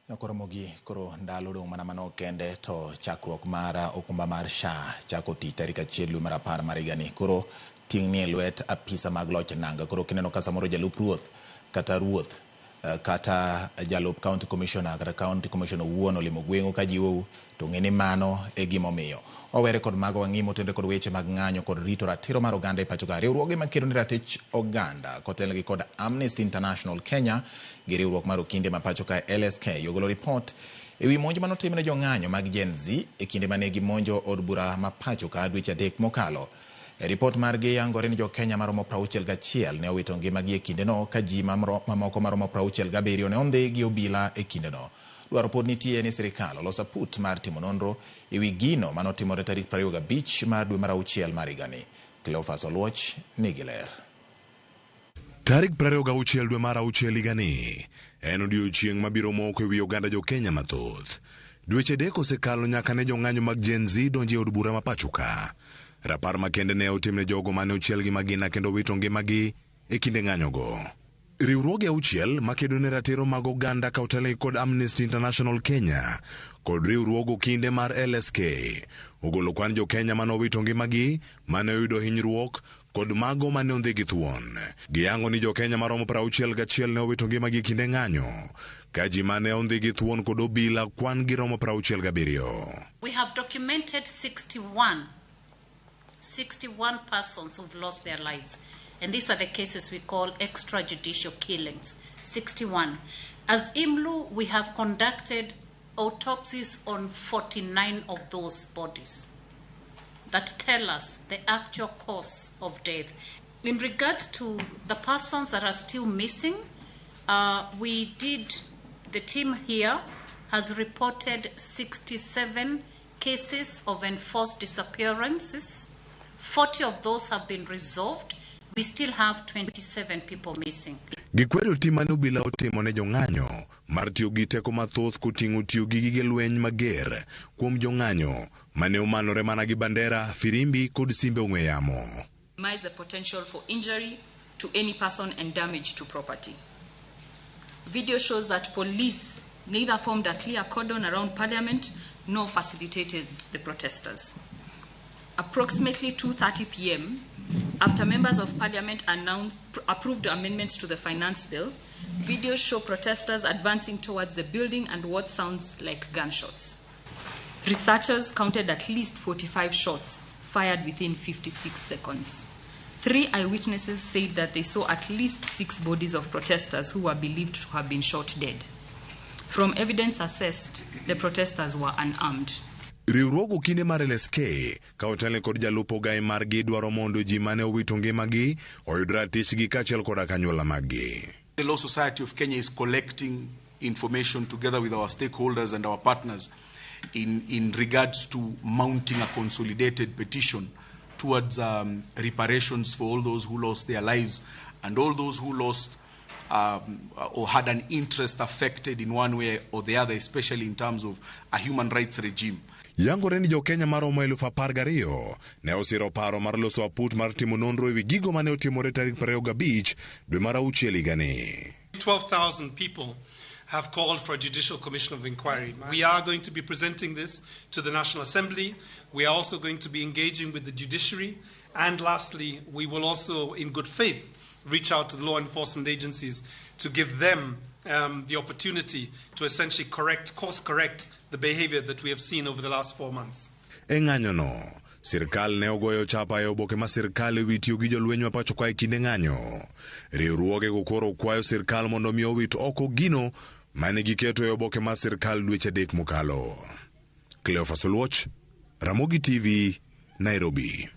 Nyakoromogi koro ndalo odong' mana manok kende to chakruok mar okumba mar SHA chako tich tarik 1 dwe mar 10 mar higani. Koro ting' nie lwet apisa mag loch nanga. Koro kineno ka samoro jalup ruoth kata ruoth kata jalup county commissioner kata county commissioner owuon olimo gweng'u ka jiwou to ng'e ni mano e gimomiyo. Wawere kod mago wang'i motenre kod weche mag ng'anyo kod rito ratiro mar oganda e pacho ka. Riwruoge makedo ne ratich oganda kotelnegi kod Amnesty International Kenya gi riwruok mar okinde ma pacho ka LSK ogolo ripot e wi monj manotim ne jong'anyo mag Gen Z e kinde mane gimonjo od bura ma pacho ka dweche 3 mokalo. E ripot margi yangore ni jo-Kenya maromo 61 ne owito ngimagi e kindeno ka ji mamoko maromo 67 ne ondhi gi obila e kindeno. Dwaro pod nitie ni sirikal olos aput mar timo nonro e wi gino manotimore tarik 25 mar dwe mar auchiel mar higani. Cleophas Oluoch nigi ler. Tarik 26 dwe mar auchiel higani en odiechieng' mabiro moko e wi oganda jo-Kenya mathoth. Dweche 3 osekalo nyaka ne jong'anyo mag Gen Z donjo e od bura ma pacho ka. Rapar makende ne otim ne jogo mane ochiel gi magina kendo wito ngimagi e kinde ng'anyogo. Riwruoge auchiel makedo ne ratiro mag oganda ka otelnegi kod Amnesty International Kenya kod riwruog okinde mar LSK ogolo kwan jo-Kenya mane owito ngimagi, mane oyudo hinyruok kod mago mane ondhi gi thuon. Giyango ni jo-Kenya maromo 61 ne owito ngimagi e kinde ng'anyo, ka ji mane ondhi gi thuon kod obila kwan gi romo 67. We have documented 61 persons who've lost their lives. And these are the cases we call extrajudicial killings, 61. As IMLU, we have conducted autopsies on 49 of those bodies that tell us the actual cause of death. In regards to the persons that are still missing, the team here has reported 67 cases of enforced disappearances. 40 of those have been resolved. We still have 27 people missing. Gikwedo tim mane obila otimo ne jong'anyo mar tiyo gi teko mathoth koting'o tiyo gi gige lweny mager kuom jong'anyo mane omanore mana gi bandera, firimbi kod simbe ong'we yamo. Minimize the potential for injury to any person and damage to property. Video shows that police neither formed a clear cordon around Parliament nor facilitated the protesters. Approximately 2:30 p.m., after members of Parliament approved amendments to the finance bill, videos show protesters advancing towards the building and what sounds like gunshots. Researchers counted at least 45 shots fired within 56 seconds. 3 eyewitnesses said that they saw at least 6 bodies of protesters who were believed to have been shot dead. From evidence assessed, the protesters were unarmed. Riwruog okinde mar LSK ka otelne kod jalup ogai margi dwaro mondo ji mane owito ngimagi oyud ratichgi kaachiel koda kanyuola maggi. The Law Society of Kenya is collecting information together with our stakeholders and our partners in regards to mounting a consolidated petition towards reparations for all those who lost their lives and all those who lost or had an interest affected in one way or the other, especially in terms of a human rights regime. Yangore ni jo-Kenya maromo 12,000 ne osiro paro mar loso aput mar timo nonro ewi gigo mane otimore tarik 25 dwe mar auchiel higani. 12,000 people have called for a judicial commission of inquiry. We are going to be presenting this to the National Assembly. We are also going to be engaging with the judiciary. And lastly, we will also, in good faith, reach out to the law enforcement agencies to give them the opportunity to essentially course correct the behavior that we have seen over the last 4 months. E ng'anyono, sirkal ne ogoyo chapa e oboke ma sirkal ewi tiyo gi jolweny ma pacho ka e kinde ng'anyo. Riwruoge go koro kwayo sirkal mondo mi owit oko gino mane giketo e oboke ma sirkal dweche 3 mokalo. Cleophas Oluoch, Ramogi TV, Nairobi.